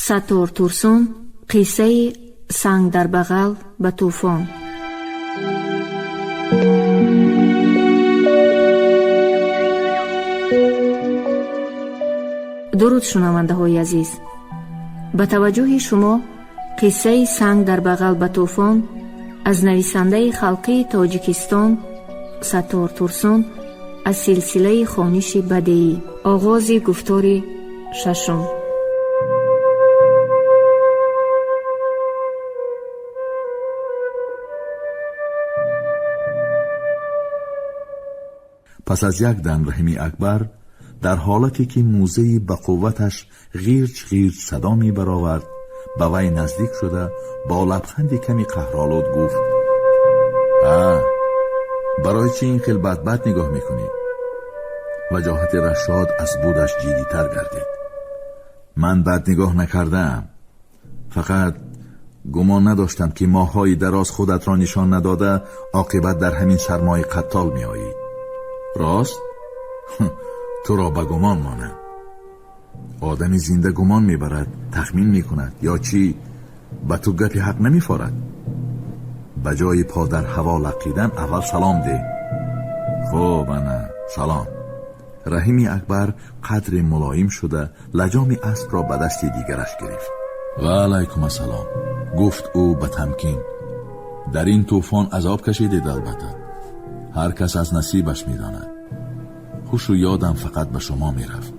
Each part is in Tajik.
Саттор Турсун, қиссаи «Санг дар бағал ба тӯфон». Дуруд, шунавандаҳои азиз! Ба таваҷҷӯҳи шумо қиссаи «Санг дар бағал ба тӯфон» аз нависандаи халқии Тоҷикистон Саттор Турсун аз силсилаи хониши бадеӣ. Оғози гуфтори шашум. Пас аз як дам Раҳими Акбар дар ҳолате ки мӯзаи ба қувваташ ғирч ғирч садо мебаровард, ба вай наздик шуда, бо лабханди ками қаҳролуд гуфт: «А, барои чӣ ин хел бадбад нигоҳ мекунӣ?» Ваҷоҳати Рашод аз будаш ҷиддитар гардид. «Ман бад нигоҳ накардаам, фақат гумон надоштам, ки моҳҳои дароз худатро нишон надода, оқибат дар ҳамин сармои қаттол меоӣ. Рост, туро ба гумон монам. Одами зинда гумон мебарад, тахмин мекунад ё чӣ, ба ту гапи ҳақ намефорад. Ба ҷои по дар ҳаво лақидан, аввал салом деҳ. Хуб, ана салом». Раҳими Акбар қадре мулоим шуда, лаҷоми аспро ба дасти дигараш гирифт. «Ва алайкум ассалом», гуфт ӯ ба тамкин. «Дар ин тӯфон азоб кашидед. Албатта, ҳар кас аз насибаш медонад. Ҳушу ёдам фақат ба шумо мерафт».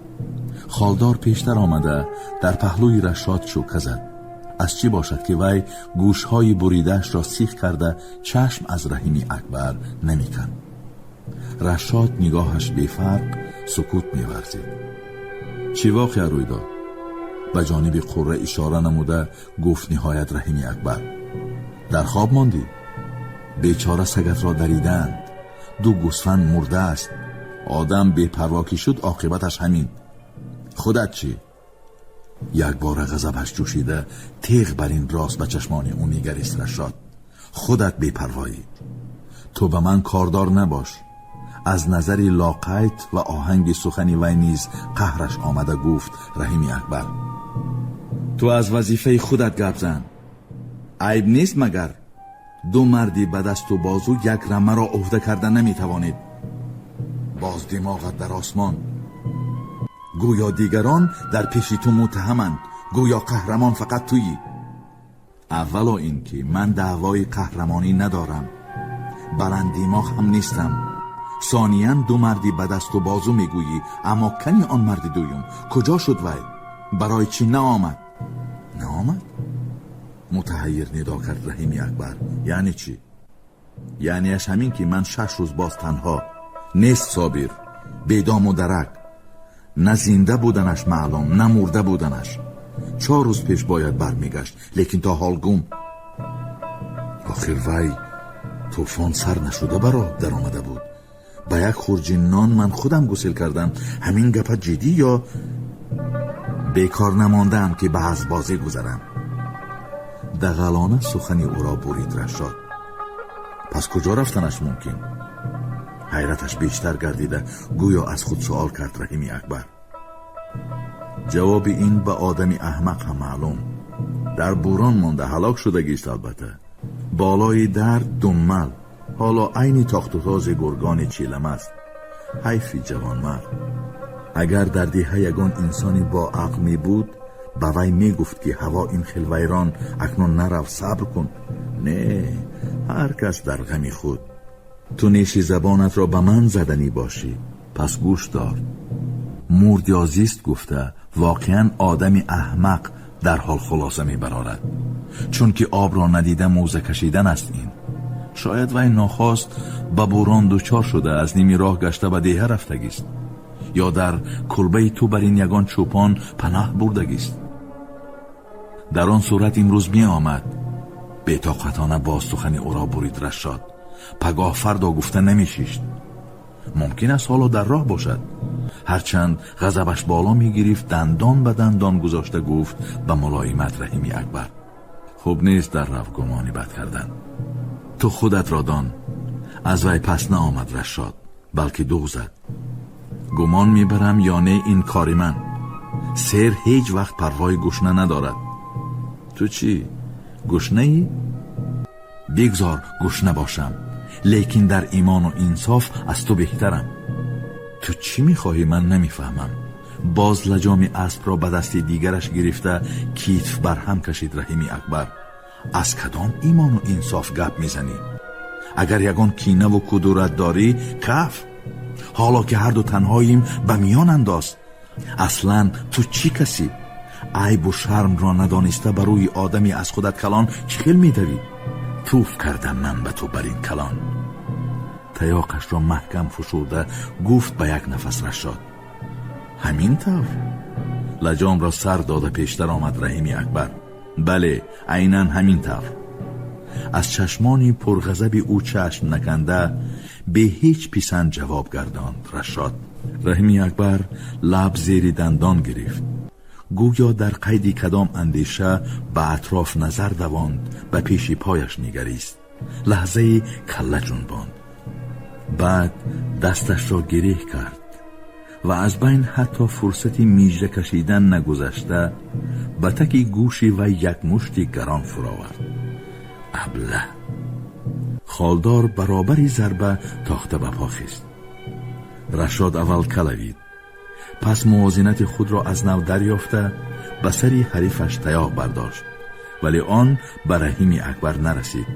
Холдор пештар омада, дар паҳлӯи Рашод чӯка зад. Аз чӣ бошад, ки вай гӯшҳои буридаашро сих карда, чашм аз Раҳими Акбар намеканд. Рашод нигоҳаш бефарқ сукут меварзид. «Чӣ воқеа рӯй дод?» ба ҷониби қурра ишора намуда гуфт ниҳоят Раҳими Акбар. «Дар хоб мондӣ? Бечора сагатро даридаанд, ду гӯсфанд мурдааст. Одам бепарво ки шуд, оқибаташ ҳамин. Худат чӣ?» Якбора ғазабаш ҷӯшида, теғ бар ин рост ба чашмони ӯ нигарист Рашод. «Худат бепарвоӣ. Ту ба ман кордор набош». Аз назари лоқайд ва оҳанги сухани вай низ қаҳраш омада, гуфт Раҳими Акбар: «Ту аз вазифаи худат гап зан. Айб нест магар, ду марди ба дасту бозу як рамаро уҳда карда наметавонед? Боз димоғат дар осмон, гӯё дигарон дар пеши ту муттаҳаманд, гӯё қаҳрамон фақат туйӣ. Аввало ин ки ман даъвои қаҳрамонӣ надорам, баланддимоғ ҳам нестам. Сониян, ду марди ба дасту бозу мегӯӣ, аммо кани он марди дуюм? Куҷо шуд вай? Барои чӣ наомад?» «Наомад?» мутаҳаййир нидо кард Раҳими Акбар. «Яъне чӣ?» «Яънеаш ҳамин, ки ман 6 рӯз боз танҳо. Нест Собир, бедому дарак. На зинда буданаш маълум, на мурда буданаш. 4 рӯз пеш бояд бармегашт, лекин то ҳол гум. Охир вай тӯфон сар нашуда ба роҳ даромада буд. Ба як хурҷин нон ман худам гусел кардам. Ҳамин гапа ҷиддӣ ё бекор намондаам, ки ба ҳазбозӣ гузарам?» Дағалона сухани ӯро бурид Рашод. «Пас куҷо рафтанаш мумкин?» ҳайраташ бештар гардида, гӯё аз худ суол кард Раҳими Акбар. «Ҷавоби ин ба одами аҳмақ ҳам маълум. Дар бурон монда, ҳалок шудагист, албатта. Болои дард думмал. Ҳоло айни тохтутози гургони чилам аст. Ҳайфи ҷавонмард. Агар дар деҳа ягон инсони бо ақл мебуд, ба вай мегуфт, ки ҳаво ин хел вайрон, акнун нарав, сабр кун. Не, ҳар кас дар ғами худ. Ту неши забонатро ба ман заданӣ бошӣ, пас гӯш дор. Мурд ё зист гуфта, воқеан одами аҳмақ дар ҳол хулоса мебарорад, чунки обро надида мӯза кашидан аст ин. Шояд вай нохост ба бурон дучор шуда, аз ними роҳ гашта, ба деҳа рафтагист ё дар кулбаи ту бар ин ягон чӯпон панаҳ бурдагист. Дар он сурат имрӯз меомад». Бетоқатона боз сухани ӯро бурид Рашод. «Пагоҳ, фардо гуфта намешишт. Мумкин аст, ҳоло дар роҳ бошад». Ҳарчанд ғазабаш боло мегирифт, дандон ба дандон гузошта гуфт ба мулоимат Раҳими Акбар: «Хуб нест дар рав гумони бад кардан. Ту худатро дон». Аз вай пас наомад Рашод, балки дуғ зад: «Гумон мебарам ё не, ин кори ман. Сер ҳеҷ вақт парвои гушна надорад. Ту чӣ, гушнаӣ? Бигзор гушна бошам, лекин дар имону инсоф аз ту беҳтарам. Ту чӣ мехоҳӣ, ман намефаҳмам. Боз лаҷоми аспро ба дасти дигараш гирифта, китф барҳам кашид Раҳими Акбар. Аз кадом имону инсоф гап мезанӣ? Агар ягон кинаву кудурат дорӣ, каф, ҳоло ки ҳарду танҳоим, ба миён андоз. Аслан ту чӣ касӣ? Айбу шармро надониста, ба рӯи одаме аз худат калон чӣ хел медавӣ? Туф кардам ман ба ту бар ин калон! Таёқашро маҳкам фушурда гуфт ба як нафас Рашод. Ҳамин тавр лаҷомро сар дода пештар омад Раҳими Акбар. Бале, айнан ҳамин тавр. Аз чашмони пурғазаби ӯ чашм наканда, бе ҳеҷ писанд ҷавоб гардонд Рашод. Раҳими Акбар лаб зери дандон гирифт, гӯё дар қайди кадом андеша ба атроф назар давонд, ба пеши пояш нигарист, лаҳзаи калла ҷунбонд, баъд дасташро гиреҳ кард ва аз байн ҳатто фурсати мижа кашидан нагузашта, ба таки гӯши вай як мушти гарон фуровард. Аблаҳ! Холдор баробари зарба тохта ба по хист. Рашод аввал калавид, пас мувозинати худро аз нав дарёфта, ба сари ҳарифаш таёқ бардошт, вале он ба Раҳими Акбар нарасид.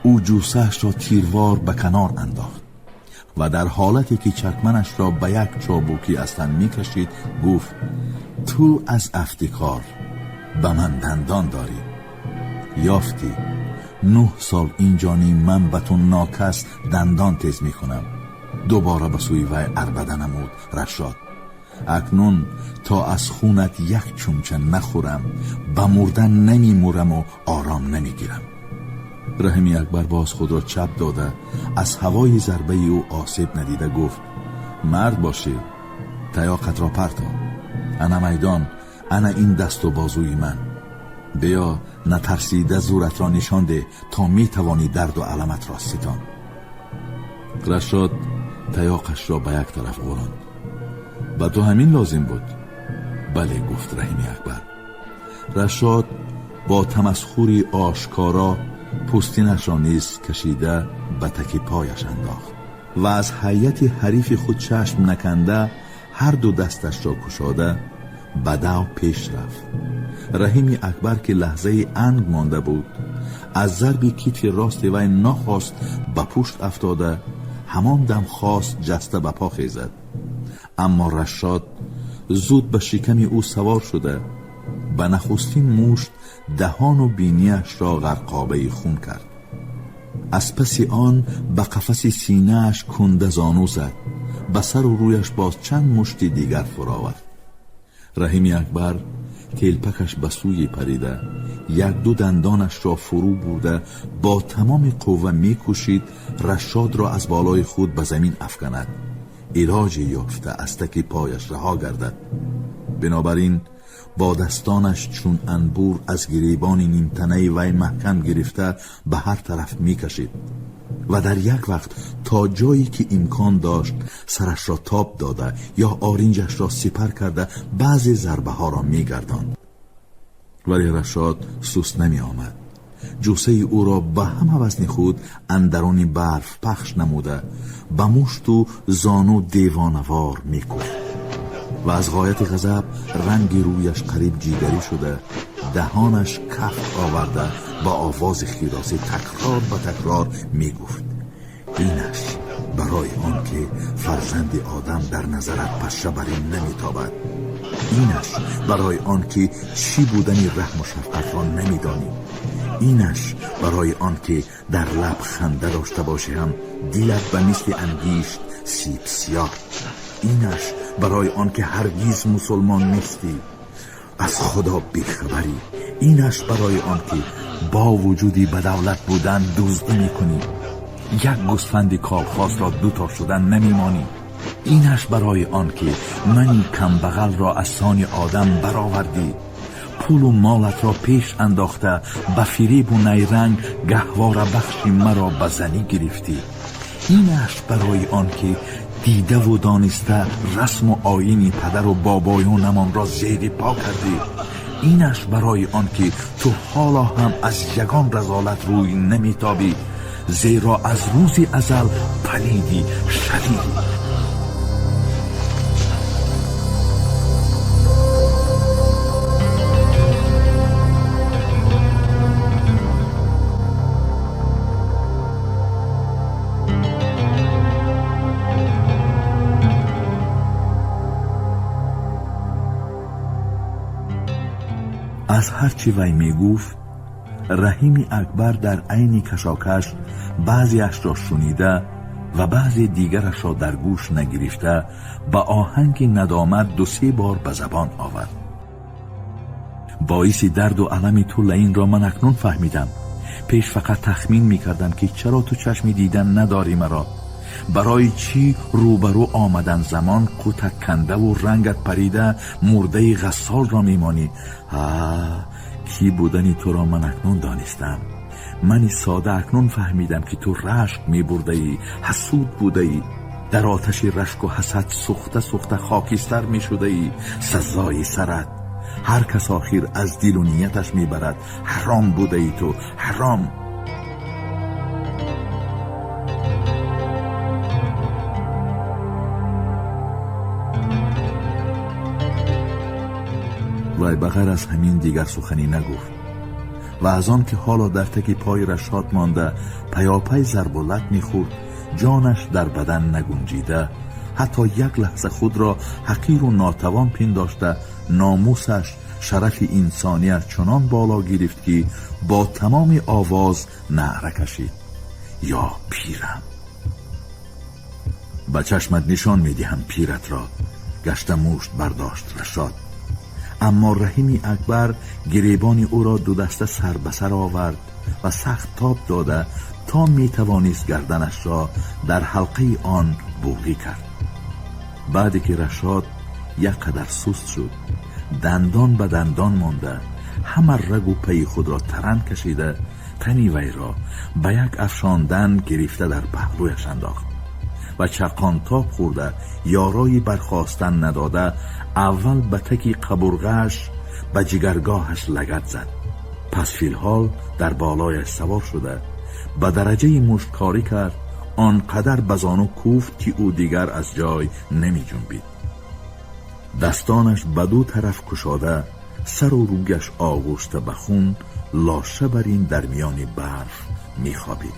Ӯ ҷусаашро тирвор ба канор андохт ва дар ҳолате ки чакманашро ба як чобукӣ аз тан мекашид, гуфт: «Ту аз афтикор ба ман дандон дорӣ. Ёфтӣ, 9 сол инҷонӣ ман ба ту нокас дандон тез мекунам». Дубора ба сӯи вай арбада намуд Рашод. «Акнун то аз хунат як чумча нахӯрам, ба мурдан намемураму ором намегирам». Раҳими Акбар боз худро чап дода, аз ҳавои зарбаи ӯ осеб надида, гуфт: «Мард бошӣ, таёқатро парто. Ана майдон, ана ин дасту бозуи ман. Биё, натарсида зӯратро нишон деҳ, то метавонӣ дарду аламатро ситон». Рашод таёқашро ба як тараф ғуронд. «Ба ту ҳамин лозим буд?» «Бале», гуфт Раҳими Акбар. Рашод бо тамасхури ошкоро пӯстинашро низ кашида, ба таки пояш андохт ва аз ҳайати ҳарифи худ чашм наканда, ҳарду дасташро кушода, ба дав пеш рафт. Раҳими Акбар, ки лаҳзаи анг монда буд, аз зарби китфи рости вай нохост ба пушт афтода, ҳамон дам хост ҷаста ба по хезад, аммо Рашод зуд ба шиками ӯ савор шуда, ба нахустин мушт даҳону бинияшро ғарқобаи хун кард. Аз паси он ба қафаси синааш кунда зону зад, ба сару рӯяш боз чанд мушти дигар фуровард. Раҳими Акбар телпакаш ба сӯе парида, якду дандонашро фурӯ бурда, бо тамоми қувва мекӯшид Рашодро аз болои худ ба замин афканад, илоҷе ёфта аз таки пояш раҳо гардад. Бинобар ин бо дастонаш чун анбур аз гиребони нимтанаи вай маҳкам гирифта, ба ҳар тараф мекашид ва дар як вақт то ҷое ки имкон дошт сарашро тоб дода ё оринҷашро сипар карда, баъзе зарбаҳоро мегардонд. Вале Рашод суст намеомад. Ҷусаи ӯро ба ҳама вазни худ андарони барф пахш намуда, ба мушту зону девонавор мекӯфт ва аз ғояти ғазаб ранги рӯяш қариб ҷигарӣ шуда, даҳонаш кафт оварда, ба овози хиросӣ такрор ба такрор мегуфт: «Инаш барои он ки фарзанди одам дар назарат паша бар ин наметобад. Инаш барои он ки чӣ будани раҳму шафқатро намедонӣ. Инаш барои он ки дар лаб ханда дошта бошӣ ҳам, дилат ба мисли ангишт сиб сиёҳ. Инаш барои он ки ҳаргиз мусулмон нестӣ, аз Худо бехабарӣ. Инаш барои он ки бо вуҷуди ба давлат будан дуздӣ мекунӣ, як гӯсфанди колхозро дуто шудан намемонӣ. Инаш барои он ки мани камбағалро аз сони одам баровардӣ, пулу молатро пеш андохта, ба фиребу найранг гаҳворабахши маро ба занӣ гирифтӣ. Инаш барои он ки Дидаву дониста расму оини падару бобоёнамонро зери по кардӣ. Инаш барои он ки ту ҳоло ҳам аз ягон разолат рӯй наметобӣ, зеро аз рӯзи азал палиди шадидӣ. Аз ҳар чӣ вай мегуфт, Раҳими Акбар дар айни кашокаш баъзеашро шунида ва баъзе дигарашро дар гӯш нагирифта ба оҳанги надомат ду-се бор ба забон овард. Боиси дарду алами ту лаинро ман акнун фаҳмидам. Пеш фақат тахмин мекардам, ки чаро ту чашми дидан надорӣ маро. Барои чӣ рӯбарӯ омадан замон қутак кандаву рангат парида мурдаи ғассолро мемонӣ. Ҳа, кӣ будани туро ман акнун донистам. Мани сода акнун фаҳмидам, ки ту рашк мебурдаӣ, ҳасуд будаӣ, дар оташи рашку ҳасад сӯхта сӯхта хокистар мешудаӣ. Сазои сарат ҳар кас охир аз дилу нияташ мебарад. Ҳаром будаӣ ту, ҳаром. Вай ба ғайр аз ҳамин дигар суханӣ нагуфт ва аз он ки ҳоло дар таки пои Рашод монда паёпай зарбу лат мехӯрд, ҷонаш дар бадан нагунҷида, ҳатто як лаҳза худро ҳақиру нотавон пиндошта, номусаш, шарафи инсониаш чунон боло гирифт, ки бо тамоми овоз наъра кашид: ё пирам! Ба чашмат нишон медиҳам пиратро! Гашта мушт бардошт Рашод. Аммо Раҳими Акбар гиребони ӯро дудаста сар ба сар овард ва сахт тоб дода то метавонист гарданашро дар ҳалқаи он буғӣ кард. Баъде ки Рашод як қадар суст шуд, дандон ба дандон монда, ҳама рагу пайи худро таран кашида, тани вайро ба як афшондан гирифта дар паҳлӯяш андохт ва чаққонтоб хӯрда, ёрои бархостан надода, аввал ба таки қабурғааш ба ҷигаргоҳаш лагат зад. Пас филҳол дар болояш савор шуда ба дараҷаи мушткорӣ кард, он қадар ба зону кӯфт, ки ӯ дигар аз ҷой намеҷунбид. Дастонаш ба ду тараф кушода, сару рӯяш оғушта ба хун, лоша бар ин дар миёни барф мехобид.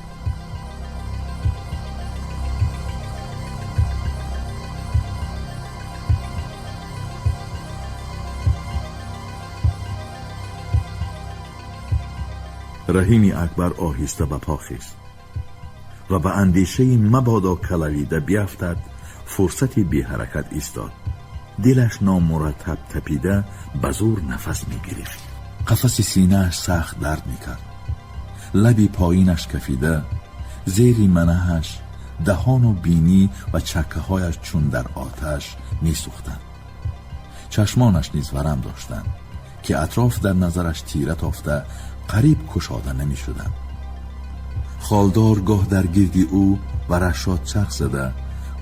Раҳими Акбар оҳиста ба по хест ва ба андешаи мабодо калавида биафтад, фурсати беҳаракат истод. Дилаш номураттаб тапида ба зур нафас мегирифт. Қафаси синааш сахт дард мекард. Лаби поинаш кафида, зери манаҳаш даҳону бинӣ ва чаккаҳояш чун дар оташ месӯхтанд. Чашмонаш низ варам доштанд, ки атроф дар назараш тира тофта қариб кушода намешуданд. Холдор гоҳ дар гирди ӯ ва Рашод чарх зада,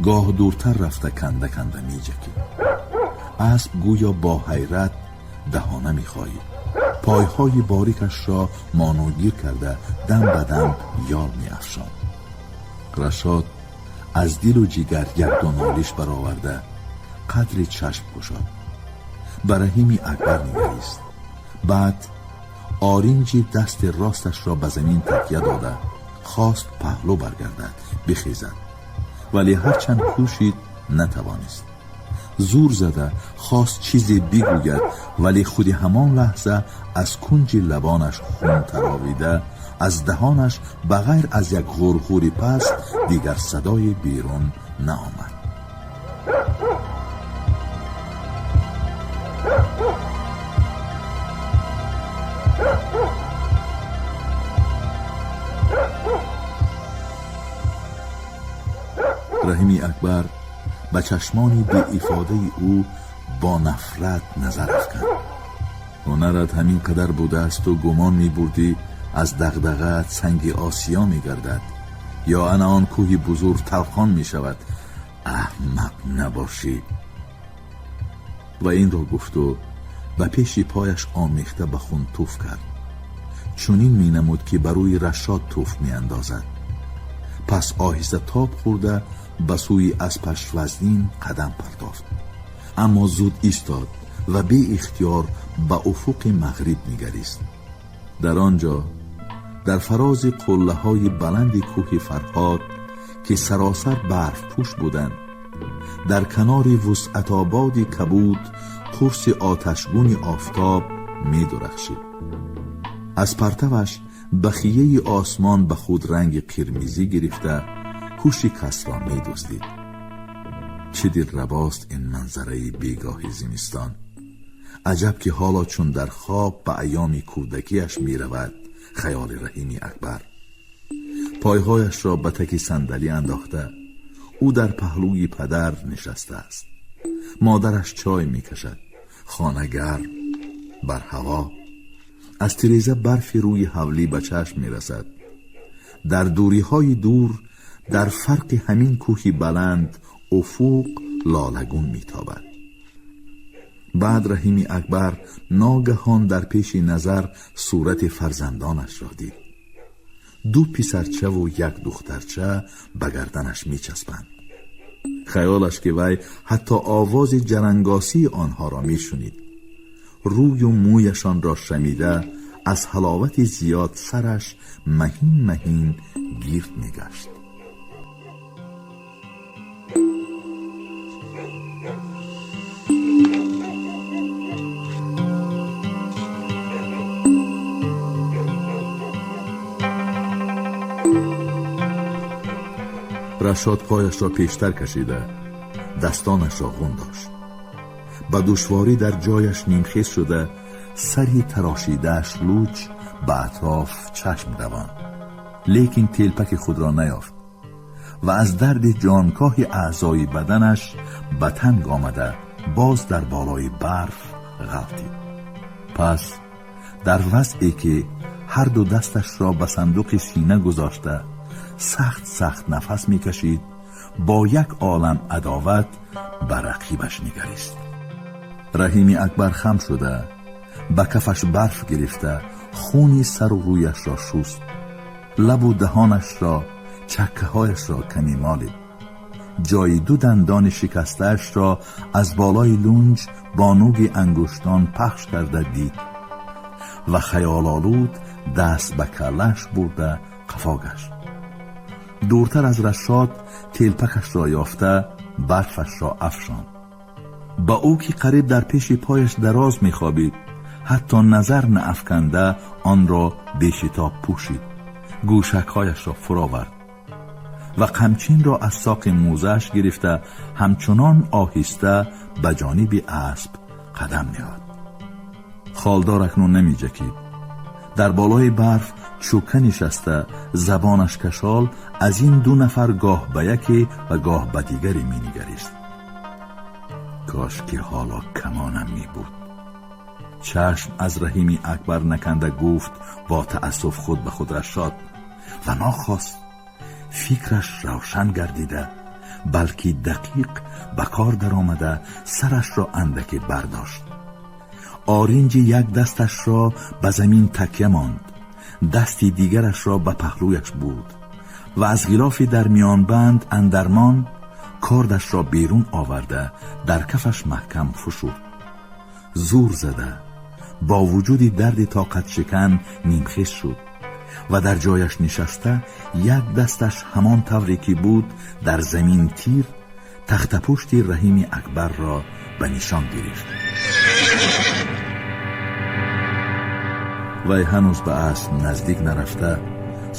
гоҳ дуртар рафта канда канда меҷакид. Асп гӯё бо ҳайрат даҳона мехоҳид. Пойҳои борикашро монугир карда дам ба дам ёл меафшонд. Рашод аз дилу ҷигар якду нолиш бароварда қадри чашм кушод. Ба Раҳими Акбар нигарист. Баъд оринҷи дасти росташро ба замин такя дода хост паҳлӯ баргардад, бихезад, вале ҳарчанд кӯшид натавонист. Зур зада хост чизе бигӯяд, вале худи ҳамон лаҳза аз кунҷи лабонаш хун таровида, аз даҳонаш ба ғайр аз як ғурғури паст дигар садои берун наомад. Раҳими Акбар ба чашмони беифодаи ӯ бо нафрат назар афканд. Ҳунарат ҳамин қадар будаасту гумон мебурдӣ аз дағдағаат санги осиё мегардад ё ана он кӯҳи бузург талхон мешавад. Аҳмақ набошӣ. Ва инро гуфту ба пеши пояш омехта ба хун туф кард. Чунин менамуд, ки ба рӯи Рашод туф меандозад. Пас оҳиста тоб хӯрда ба сӯи аспаш вазнин қадам партофт, аммо зуд истод ва беихтиёр ба уфуқи мағриб нигарист. Дар он ҷо, дар фарози қуллаҳои баланди кӯҳи Фарҳод, ки саросар барфпӯш буданд, дар канори вусъатободи кабуд қурси оташгуни офтоб медурахшид. Аз партаваш бахияи осмон ба худ ранги қирмизӣ гирифта, ҳуши касро медуздид. Чӣ дилрабост ин манзараи бегоҳи зимистон! Аҷаб, ки ҳоло чун дар хоб ба айёми кӯдакиаш меравад хаёли Раҳими Акбар. Пойҳояшро ба таки сандалӣ андохта, ӯ дар паҳлӯи падар нишастааст. Модараш чой мекашад. Хона гарм, барҳаво. Аз тиреза барфи рӯи ҳавлӣ ба чашм мерасад. Дар дуриҳои дур, дар фарқи ҳамин кӯҳи баланд, уфуқ лолагун метобад. Баъд Раҳими Акбар ногаҳон дар пеши назар сурати фарзандонашро дид. Ду писарчаву як духтарча ба гарданаш мечаспанд. Хаёлаш, ки вай ҳатто овози ҷарангосии онҳоро мешунид. Рӯю мӯяшонро шамида, аз ҳаловати зиёд сараш маҳин маҳин гирд мегашт. Рашод пояшро пештар кашида, дастонашро ғун дошт. Ба душворӣ дар ҷояш нимхез шуда, сари тарошидааш луч ба атроф чашм давонд, лекин телпаки худро наёфт ва аз дарди ҷонкоҳи аъзои баданаш ба танг омада, боз дар болои барф ғалтид. Пас дар вазъе ки ҳарду дасташро ба сандуқи сина гузошта, сахт сахт нафас мекашид, бо як олам адоват ба рақибаш нигарист. Раҳими Акбар хам шуда, ба кафаш барф гирифта, хуни сару рӯяшро шуст, лабу даҳонашро, чаккаҳояшро каме молид. Ҷои ду дандони шикастаашро аз болои лунҷ бо нӯги ангуштон пахш карда дид ва хаёлолуд даст ба каллааш бурда қафо гашт. Дуртар аз Рашод телпакашро ёфта, барфашро афшонд. Ба ӯ, ки қариб дар пеши пояш дароз мехобид, ҳатто назар наафканда онро бешитоб пӯшид, гӯшакҳояшро фуровард ва қамчинро аз соқи мӯзааш гирифта, ҳамчунон оҳиста ба ҷониби асп қадам ниҳод. Холдор акнун намеҷакид. Дар болои барф чӯка нишаста, забонаш кашол, аз ин ду нафар гоҳ ба яке ва гоҳ ба дигаре менигарист. Кош ки ҳоло камонам мебуд. Чашм аз Раҳими Акбар наканда гуфт бо таассуф худ ба худ Рашод ва нохост фикраш равшан гардида, балки дақиқ ба кор даромада, сарашро андаке бардошт. Оринҷи як дасташро ба замин такя монд, дасти дигарашро ба паҳлӯяш бурд ва аз ғилофи дар миёнбанд андармон кордашро берун оварда, дар кафаш маҳкам фушурд. Зур зада, бо вуҷуди дарди тоқатшикан нимхез шуд ва дар ҷояш нишаста, як дасташ ҳамон тавре ки буд дар замин, тир тахтапушти Раҳими Акбарро ба нишон гирифт. Вай ҳанӯз ба асп наздик нарафта,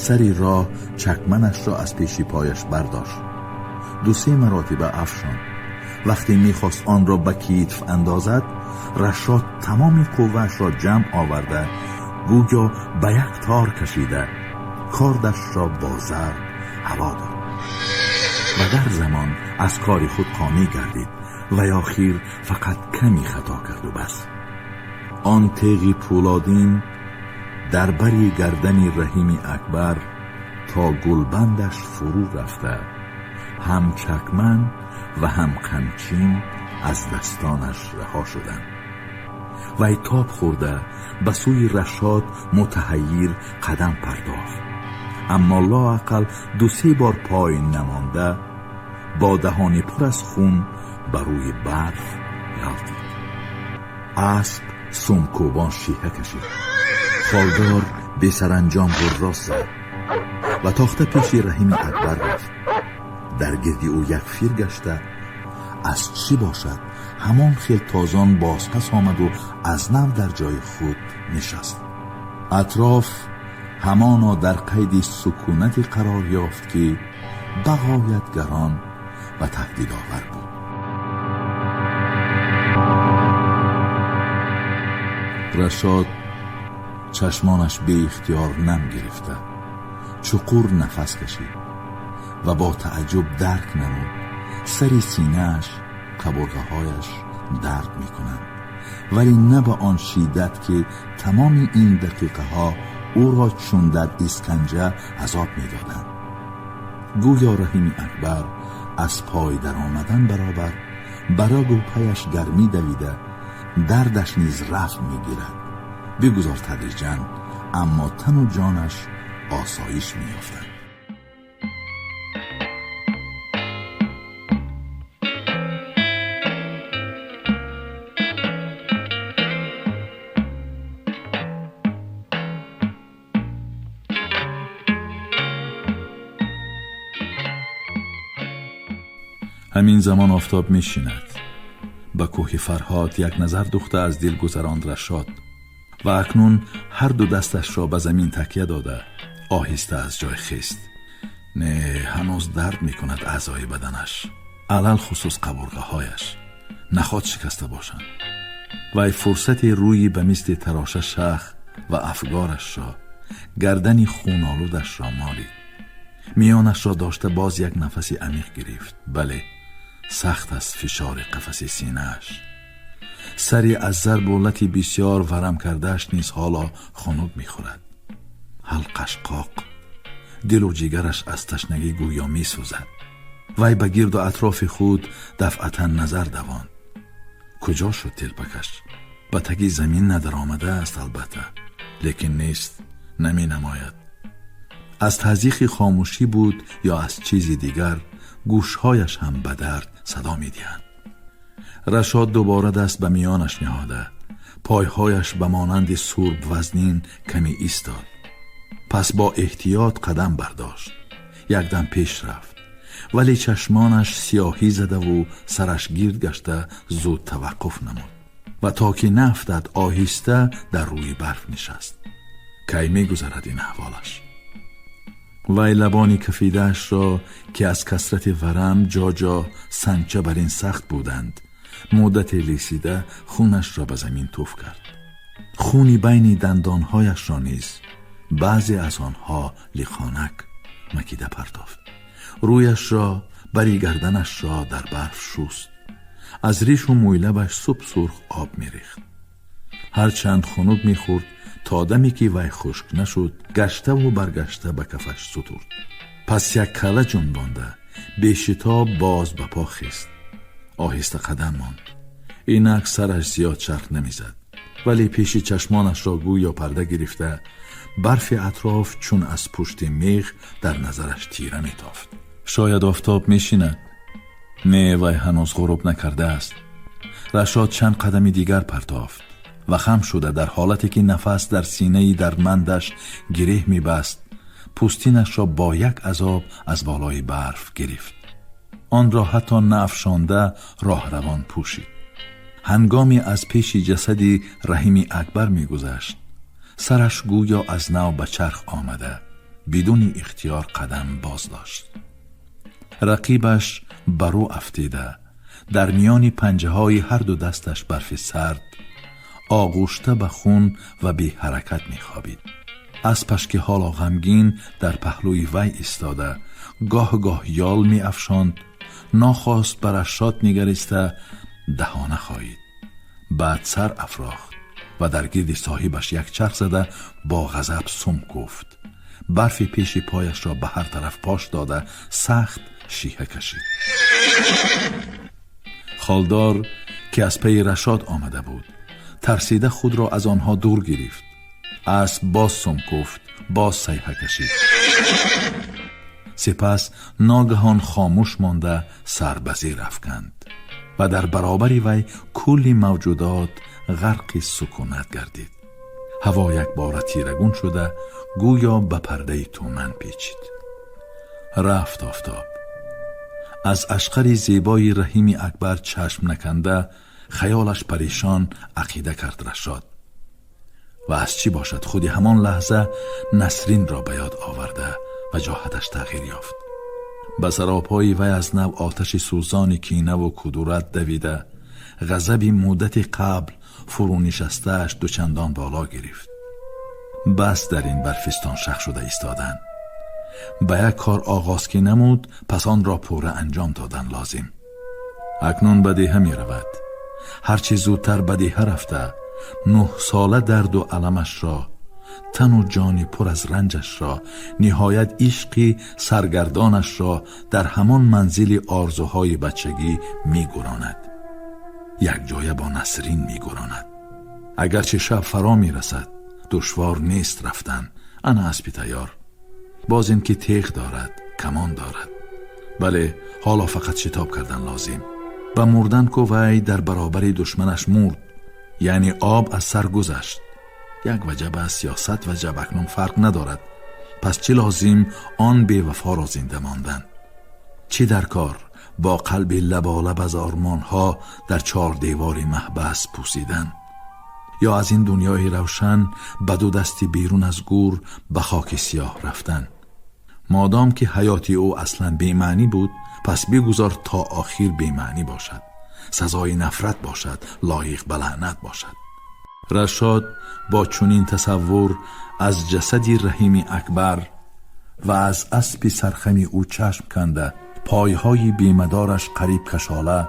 сари роҳ чакманашро аз пеши пояш бардошт, ду-се маротиба афшонд. Вақте мехост онро ба китф андозад, Рашод тамоми қувваашро ҷамъ оварда, гӯё ба як тор кашида, кордашро бо зарб ҳаво дод ва дар замон аз кори худ қонеъ гардид ва охир фақат ками хато карду бас. Он теғи пӯлодин дар бари гардани Раҳими Акбар то гулбандаш фурӯ рафта, ҳам чакман, ва ҳам қамчин аз дастонаш раҳо шуданд. Вай тоб хӯрда ба сӯи Рашод мутаҳаййир қадам пардохт, аммо лоақал ду-се бор пой намонда бо даҳони пур аз хун ба рӯи барф ғалтид. Асп сумкӯбон шиҳа кашид. Холдор бесаранҷом ғурро зад ва тохта пеши Раҳими Акбар рафт. Дар гирди ӯ як фир гашта аз чӣ бошад, ҳамон хел тозон бозпас омаду аз нав дар ҷои худ нишаст. Атроф ҳамоно дар қайди сукунате қарор ёфт, ки бағоят гарон ва таҳдидовар буд. Рашод чашмонаш беихтиёр нам гирифта чуқур нафас кашид ва бо тааҷҷуб дарк намуд, сари синааш, қабурғаҳояш дард мекунанд, вале на ба он шиддат, ки тамоми ин дақиқаҳо ӯро чун дар исканҷа азоб медоданд. Гӯё Раҳими Акбар аз пой даромадан баробар ба рагу паяш гармӣ давида, дардаш низ рафт мегирад. Бигузор тадриҷан, аммо тану ҷонаш осоиш меёфтанд. Ҳамин замон офтоб мешинад. Ба кӯҳи Фарҳод як назар духта аз дил гузаронд Рашод ва акнун ҳар ду дасташро ба замин такя дода оҳиста аз ҷой хест. Не, ҳанӯз дард мекунад аъзои баданаш, алалхусус қабурғаҳояш, наход шикаста бошанд. Вай фурсати рӯи ба мисли тароша шах ва афгорашро, гардани хунолудашро молид. Миёнашро дошта боз як нафаси амиқ гирифт. Бале, сахт аст фишори қафаси синааш. Сари аз зарбу лати бисёр варам кардааш низ ҳоло хунук мехӯрад. Ҳалқаш қоқ, дилу ҷигараш аз ташнагӣ гӯё месӯзад. Вай ба гирду атрофи худ дафъатан назар давонд. Куҷо шуд телпакаш? Ба таги замин надаромадааст албатта, лекин нест, наменамояд. Аз тазйиқи хомӯшӣ буд ё аз чизи дигар, гӯшҳояш ҳам ба дард садо медиҳанд. Рашод дубора даст ба миёнаш ниҳода, пойҳояш ба монанди сурб вазнин каме истод. Пас бо эҳтиёт қадам бардошт. Якдам пеш рафт, вале чашмонаш сиёҳӣ задаву сараш гирд гашта зуд таваққуф намуд ва то ки наафтад оҳиста дар рӯи барф нишаст. Кай мегузарад ин аҳволаш? Вай лабони кафидаашро, ки аз касрати варам ҷо-ҷо санча бар ин сахт буданд, муддате лисида хунашро ба замин туф кард. Хуни байни дандонҳояшро низ баъзе аз онҳо лиқонак макида партофт. Рӯяшро, бари гарданашро дар барф шуст. Аз ришу мӯйлабаш суб сурх об мерехт. Ҳарчанд хунук мехӯрд, то даме ки вай хушк нашуд, гаштаву баргашта ба кафаш сутурд. Пас як кала ҷунбонда бешитоб боз ба по хест. Оҳиста қадам монд. Инак сараш зиёд чарх намезад, вале пеши чашмонашро гӯё парда гирифта, барфи атроф чун аз пушти меғ дар назараш тира метофт. Шояд офтоб мешинад. Не, вай ҳанӯз ғуруб накардааст. Рашод чанд қадами дигар партофт ва хам шуда дар ҳолате ки нафас дар синаи дардмандаш гиреҳ мебаст, пӯстинашро бо як азоб аз болои барф гирифт. Онро ҳатто наафшонда роҳравон пӯшид. Ҳангоме аз пеши ҷасади Раҳими Акбар мегузашт, сараш гӯё аз нав ба чарх омада, бидуни ихтиёр қадам боз дошт. Рақибаш ба рӯ афтида, дар миёни панҷаҳои ҳарду дасташ барфи сард оғӯшта ба хун ва беҳаракат мехобид. Аспаш, ки ҳоло ғамгин дар паҳлӯи вай истода гоҳ-гоҳ ёл меафшонд, нохост ба Рашод нигариста даҳона хоид. Баъд сар афрохт ва дар гирди соҳибаш як чарх зада бо ғазаб сум гуфт. Барфи пеши пояшро ба ҳар тараф пош дода сахт Шиҳа кашид. Холдор, ки аз пайи Рашод омада буд, тарсида худро аз онҳо дур гирифт. Асп боз сум куфт, боз сайҳа кашид. Сипас ногаҳон хомӯш монда сар ба зер афканд ва дар баробари вай кулли мавҷудот ғарқи сукунат гардид. Ҳаво якбора тирагун шуда, гӯё ба пардаи туман печид. Рафт офтоб. Аз ашқари зебои Раҳими Акбар чашм наканда, хаёлаш парешон ақида кард Рашод. Ва аз чӣ бошад, худи ҳамон лаҳза Насринро ба ёд оварда ва ҷоҳаташ тағйир ёфт. Ба саропҳои вай аз нав оташи сӯзони кинаву кудурат давида, ғазаби муддати қабл фурӯнишастааш дучандон боло гирифт. Бас дар ин барфистон шах шуда истодан. Ба як кор оғоз ки намуд, пас онро пурра анҷом додан лозим. Акнун ба деҳа меравад. Ҳарчи зудтар ба деҳа рафта, 9 сола дарду аламашро, тану ҷони пур аз ранҷашро, ниҳоят ишқи саргардонашро дар ҳамон манзили орзуҳои бачагӣ мегуронад. Якҷоя бо Насрин мегуронад. Агарчи шаб фаро мерасад, душвор нест рафтан. Ана аспи тайёр. Боз ин ки теғ дорад, камон дорад. Бале, ҳоло фақат шитоб кардан лозим. Ба мурдан ку вай дар баробари душманаш мурд, яъне об аз сар гузашт. Як ваҷаб аст ё 100 ваҷаб, акнун фарқ надорад. Пас чӣ лозим он бевафоро зинда мондан? Чӣ дар кор бо қалби лаболаб аз ормонҳо дар чордевори маҳбас пусидан? Ё аз ин дунёи равшан ба ду дасти берун аз гур ба хоки сиёҳ рафтан? Модом ки ҳаёти ӯ аслан бемаънӣ буд, пас бигузор то охир бемаънӣ бошад, сазои нафрат бошад, лоиқ ба лаънат бошад. Рашод бо чунин тасаввур аз ҷасади Раҳими Акбар ва аз аспи сархами ӯ чашм канда, пойҳои бемадораш қариб кашола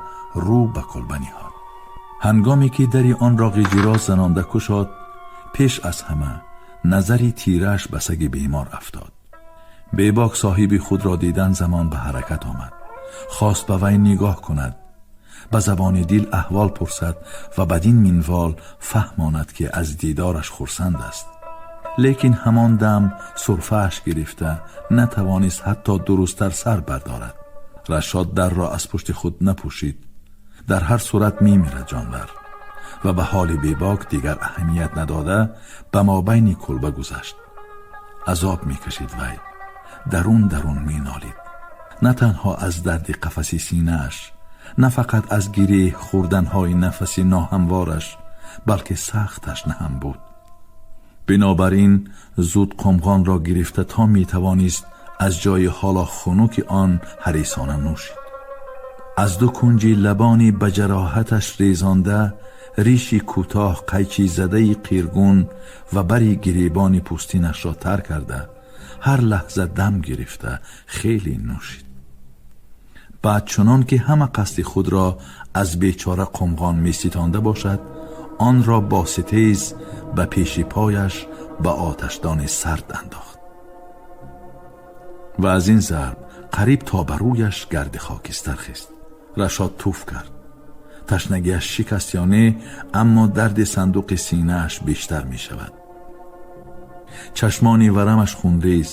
рӯ ба кулба ниҳод. Ҳангоме ки дари онро ғиҷироз занонда кушод, пеш аз ҳама назари тирааш ба саги бемор афтод. Бебок соҳиби худро дидан замон ба ҳаракат омад. Хост ба вай нигоҳ кунад, ба забони дил аҳвол пурсад ва бадин минвол фаҳмонад, ки аз дидораш хурсанд аст. Лекин ҳамон дам сурфааш гирифта, натавонист ҳатто дурусттар сар бардорад. Рашод дарро аз пушти худ напӯшид. Дар ҳар сурат мемирад ҷонвар. Ва ба ҳоли бебок дигар аҳамият надода, ба мобайни кулба гузашт. Азоб мекашид вай, дарун дарун менолид. На танҳо аз дарди қафаси синааш, на фақат аз гиреҳ хӯрданҳои нафаси ноҳамвораш, балки сахт ташна ҳам буд. Бинобар ин зуд қумғонро гирифта, то метавонист аз ҷои ҳоло хунуки он ҳарисона нӯшид. Аз ду кунҷи лабони ба ҷароҳаташ резонда, риши кӯтоҳ қайчи задаи қиргун ва бари гиребони пӯстинашро тар карда, ҳар лаҳза дам гирифта хеле нӯшид. Баъд, чунон ки ҳама қасди худро аз бечора қумғон меситонда бошад, онро бо ситез ба пеши пояш ба оташдони сард андохт ва аз ин зарб қариб то ба рӯяш гарди хокистар хист. Рашод туф кард. Ташнагиаш шикаст ё не, аммо дарди сандуқи синааш бештар мешавад. Чашмони варамаш хунрез.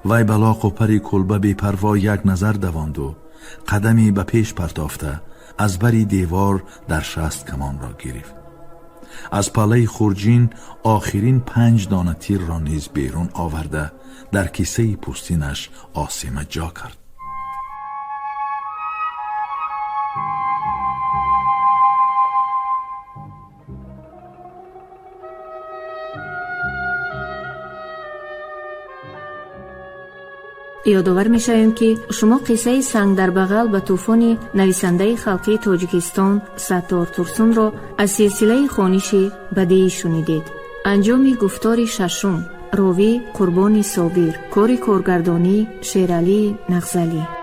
Вай ба лоқу пари кулба бепарво як назар давонду, қадаме ба пеш партофта, аз бари девор дар шаст камонро гирифт. Аз паллаи хурҷин охирин панҷ дона тирро низ берун оварда, дар кисаи пӯстинаш осима ҷо кард. Ёдовар мешавем, ки шумо қиссаи «Санг дар бағал ба тӯфони» нависандаи халқии Тоҷикистон Саттор Турсунро аз силсилаи хониши бадеӣ шунидед. Анҷоми гуфтори шашум. Ровӣ Қурбони Собир, кори коргардонӣ Шералии Нағзалӣ.